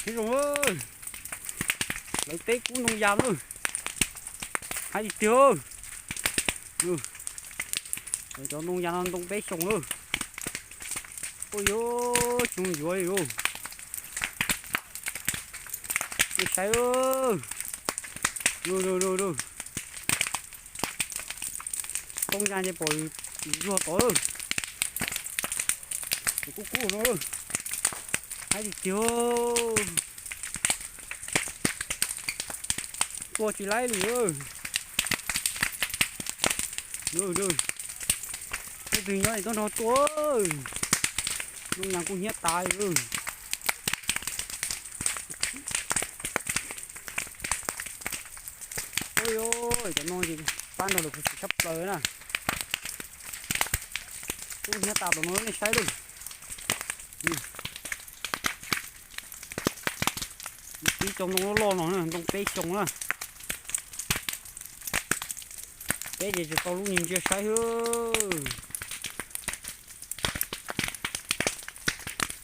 Nyob zoo, lawv teb kub ntoo yas lawm. Haib tiag tiag. Lawv cov ntoo yas no ntoo peb xyoos lawm. Ua yuav tsis yuav li lauj. Nej saib, ntoo yas ces pom zuag tod. Ces kub kub no, haib tiag tiag. Tua tsis laib li. Leej twg nyob es tuaj nrog tua. Ntoo yas kuj hnyiab tas li. Ua yuav cov no ces pab nrog lawv khuv xim tshaj plaws na. Kuj hnyiab tas tom no nej saib lawm. Tib co ntoo loj loj no, ntoo peb xyoos na. Peb ces tsis tau lub ni ntsia saib xwb.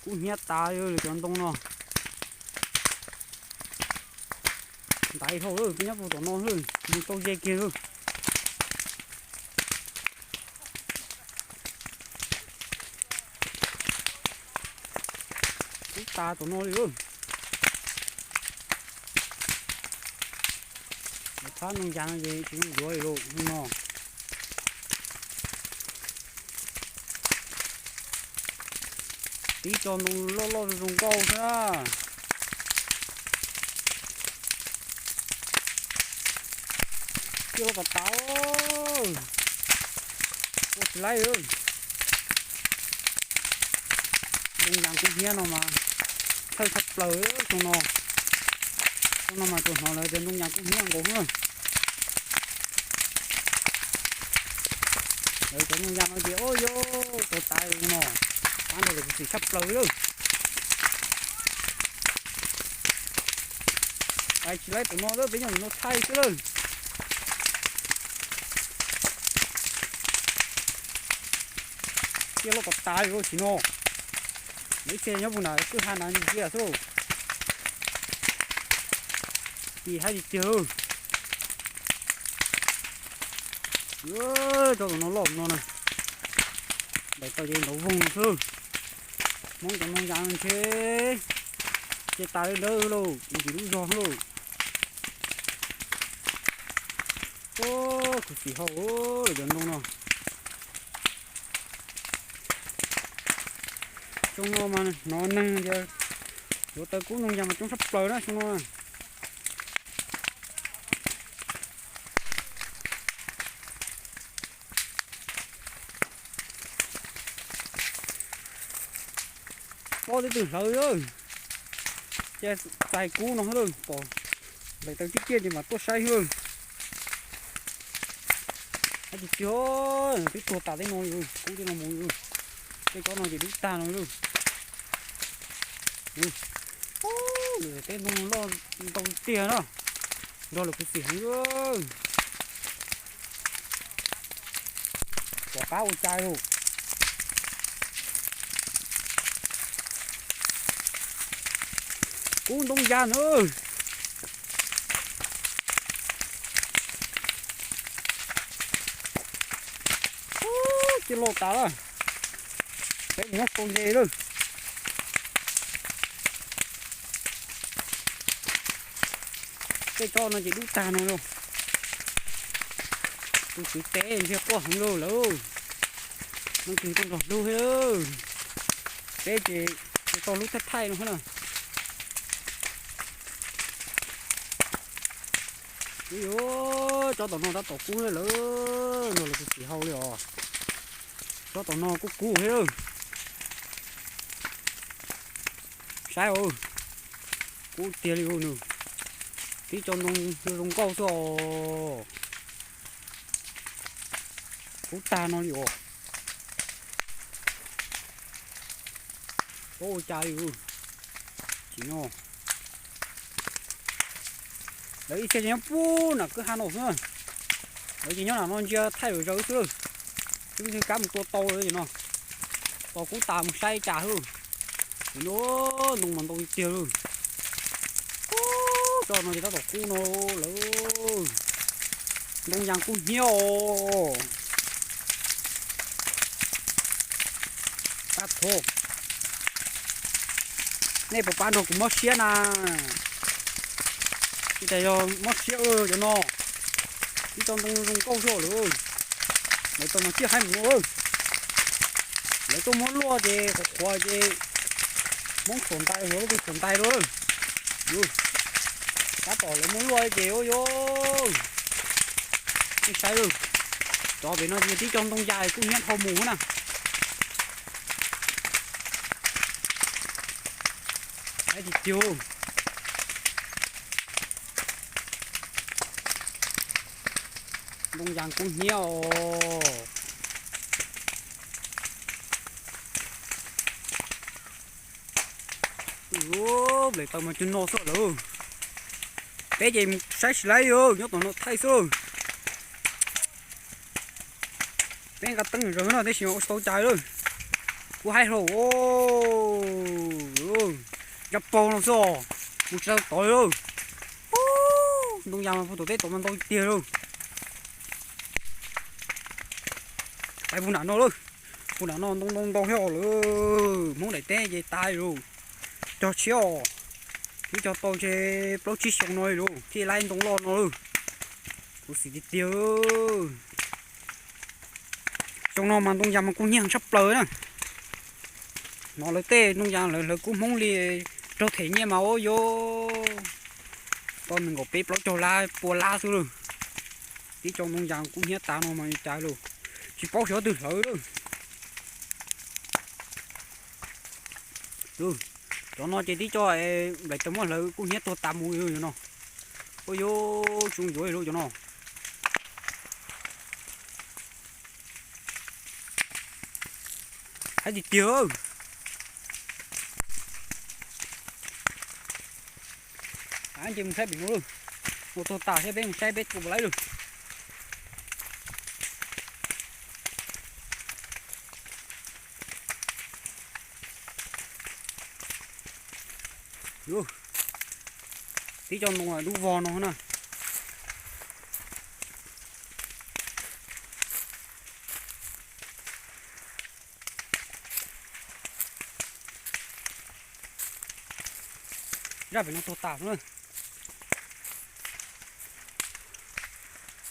Kub hnyiab tas li lawv cov ntoo no. Ntaiv dhau lawm, peb nyob puag tom no xwb, mus tau ze kiag xwb. Kub tas tom no li lawm. Phab ntoo yas no ces tsis zoo yuav li lauj no. Tib co ntoo loj loj zoo nkauj xwb na. Ciaj loj tas tas, ua tsis laib. Ntoo yas kub hnyiab no mas txhawj tshaj plaws xyoo no. Xyoo no mas tsuas hnov lawv tias ntoo yas kub hnyiab nkaus na. Lawv cov ntoo yas no ces ua yuav tau tas no, pab nrog lawv khuv xim tshaj plaws lawm. Pais tsis laib tom no lawm, peb nyob ntawm no thaij xwb lawm. Ciaj loj tas tas li lawm tsis no. Lawv ib txhia nyob puag nram kwj ha na ntsia xwb lauj. Ci haib tiag tiag. Tsob tom no loj no na. Daim tawv ces nrov voog xwb. Hmoob cov ntoo yas no ntshe ces tas li ntawd lauj, ntxim lub zog lauj. Khuv xim hau lawv cov ntoo no. Xyoo no mas hnov neeg tias yuav taw kub ntoo yas mas coob tshaj plaws na xyoo no. Pob twb tw hlawv, ces txais kub no lawm, pom daim tawv ciaj ciaj ces mam tuaj saib xwb. Tiag tiag, twb tuag tas tej no li, kub tej no mus li. Tej tsob no ces dub tag no li. Nws tej ntoo loj ntau tiag na, nrog lawv khuv xim heev. Pom qab ua cas lauj. Kub ntoo yas na. Ciaj loj tas lawm. Peb mus nyob sau nce lawm. Tej tsob no ces dub tag no lauj. Tus tswv teb ntshe quaj heev lauj lawm. Leej twg tuaj nrog hlub thiab. Peb ces tau hlub thaij thaij no na. Ub yuav, tsob tom no tab tom kub lawm, nrog lawv tus txiv hau li os. Tsob tom no kub kub thiab. Saib, kub tiag li nws. Tib tsob ntoo zoo nkauj xwb os. Kub tag no li os. Paub ua cas li. Tsis no, lawv ib txhia nyob puag nram kwj ha no xwb. Lawv ces nyob nram no ntsia thaij lawm zaws xwb lawm. Twb ntshe kab mus tua tau lawm no. Tos kub tas mus saib cas xwb. Tsis no, ntoo mas ntau tiag tiag lawm. Toj no ces tab tom kub no lawm. Ntoo yas kub hnyiab os. Tab thov nej puas pab nrog kuv mob siab na. Ua cas yog mob siab cov no. Tib co ntoo zoo nkauj xwb lawm. Lawv tau mas ciaj haib mus no. Lawv tuaj muab luaj ces qhuav qhuav ces Hmoob xuam ntais, lawv tuaj xuam ntais rau. Tab tom lawv muab luaj ces ua yuav, nej saib lawm. Cov pem no ces tib co ntoo yas kuj hnyiab dhau mus na. Saib tiag tiag. Ntoo yas kub hnyiab os. Nplaim taws mas cug no xwb lawm. Peb ces saib tsis laib, nyob tom no thaij xwb. Peb nqa teeb zaws no tab sis ua tsis tau cas lawm. Kuv hais hlo, ntsa paug no xwb os, mus tsis tau tod li. Ntoo yas mas puag tom teb tom mas ntau tiag li. Pais puag nram no lawm, puag nram no ntoo ntau ntau thiab lawm. Hmoob daim teb ces tas lawm, cog tshiab os. Twb cog tau ntshe plaub tsib xyoo no li lawm thiaj laib ntoo loj no lawm. Khuv xim tiag tiag. Xyoo no mas ntoo yas mas kuj hnyiab heev tshaj plaws na. Hnov lawv tej ntoo yas lawv hlawv kub Hmoob li raug them nyiaj mas ua yuav tau nees nkaum peb plaub caug lab pua lab xwb lawm. Tib co ntoo yas kub hnyiab tas no mas cas lawm, tsis paub xyov twg hlawv lawm. Cov no ces tib co nplaim taws muab hlawv kub hnyiab tuag tas mus li no. Ua yuav tsis zoo yuav li lawm cov no. Haib tiag tiag. Ces mus saib pem no lawm, ua tuag tas thiab peb mus saib peb tua puas laib lawm. Tib co ntoo dub vog no na. Zaj pem no tuag tas na.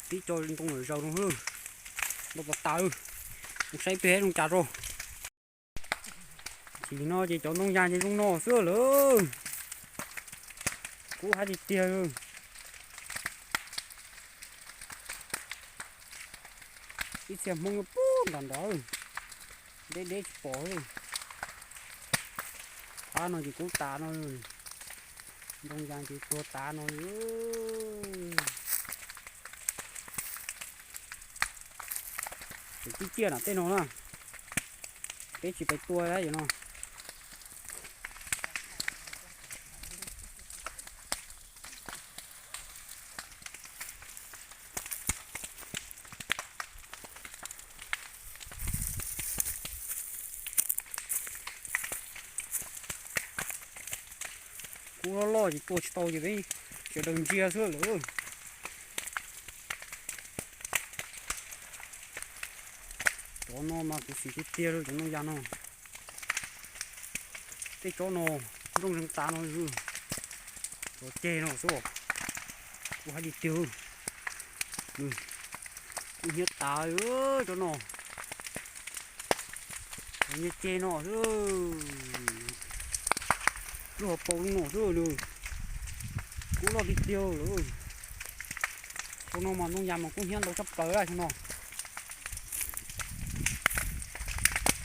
Tib co ntoo lawm zaus no, ntoo tas tas. Mus saib pem zoo cas rau. Tam sim no ces cov ntoo yas ces zoo no xwb lawm. Kub hab tiag tiag. Ib txhia Hmoob nyob puag nram nrad, deb deb tsis pom. Phab no ces kub tas no, ntoo yas ces tuag tas no. Ces tib ciaj nram tej no na, peb tsis pais tua lawm no. Kub loj loj ces tua tsis tau ces peb sawv daws ntsia xwb lawm. Cov no mas khuv xim tiag tiag li cov ntoo yas no. Tej tsob no nplooj zeeg tas no, cov ceg no xwb, kub hab tiag tiag. Kub hnyiab tas tsob no. Cov nyiaj ceg no xwb, lub hauv paus no xwb, kub loj tiag tiag lawm. Xyoo no mas ntoo yas mas kub hnyiab ntau tshaj plaws xyoo no.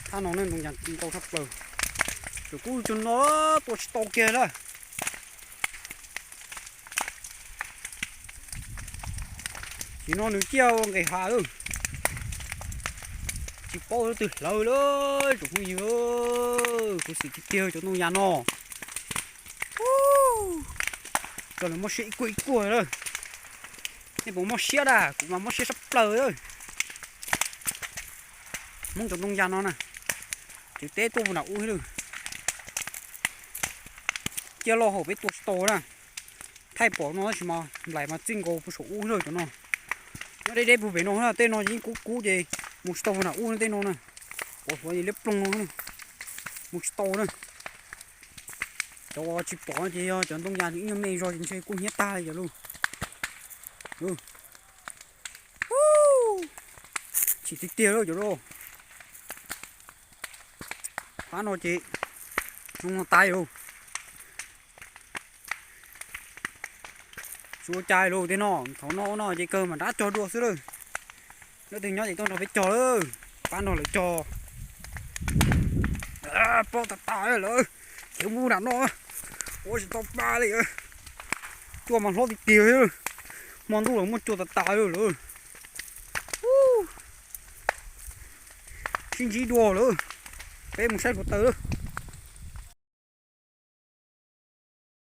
Thaj no ne ntoo yas ntau tshaj plaws, tsuas kub tsuag no tua tsis tau kiag lawm. Tam sim no nws ciaj ua nqes hav lawm, tsis paub twg hlawv lawm tsoom phooj ywg. Khuv xim tiag tiag cov ntoo yas no. Coj lawv mob siab ib kuag ib kuag lawm. Nej puas mob siab na? Kuv mas mob siab sab plaws lawm. Hmoob cov ntoo yas no na, tseem teb tuaj puag nram ub thiab lawm. Ciaj loj hauv peb tua tsis tau na. Thaij pom no tab sis mas nplaim mas txij nkaus puag saum ub lawm cov no. Nyob deb deb puag pem no na, tej no yeej kub kub ces mus tsis tau puag nram ub tej no na. Uas hluav liab ploog no, mus tsis tau na. Cov uas tsis pom ces yog cov ntoo yas ib nyuag me zog ces ntshe kuj hnyiab tag li cov lauj. Chim tiag tiag lauj cov lauj. Pab no ces zoo no tas lauj. Tsis ua cas lauj, tej no thaum no ua no ces kawg mas nrab cog dua xwb lawm. Leej twg nyob ces tuaj nrog peb cog lawm. Pab no lawv cog pab tas tas lawm. Khiav mus nram no, ua tsis tau pa li. Cua mas hlob tiag tiag, hmo ntuj los muaj cua tas tas lawm. Sib ntsib dua lawm, peb mus saib hluav taws.